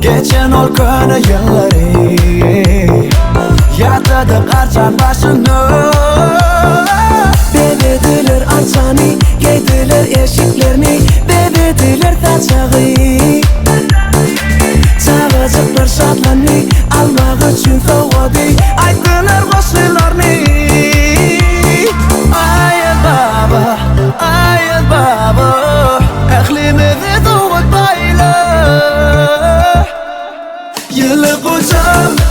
Geçen ol köne ýyllary Ýatladyp arçan başyny. Bezediler arçany, geýdiler eşiklerini, Bezediler saçagy. Çagajyklar şatlandy, almak üçin sowgady, Aýtdylar goşgylaryny. Aýaz baba, Aýaz baba, Ählimizi sowgat paýla. Ýyly gujak.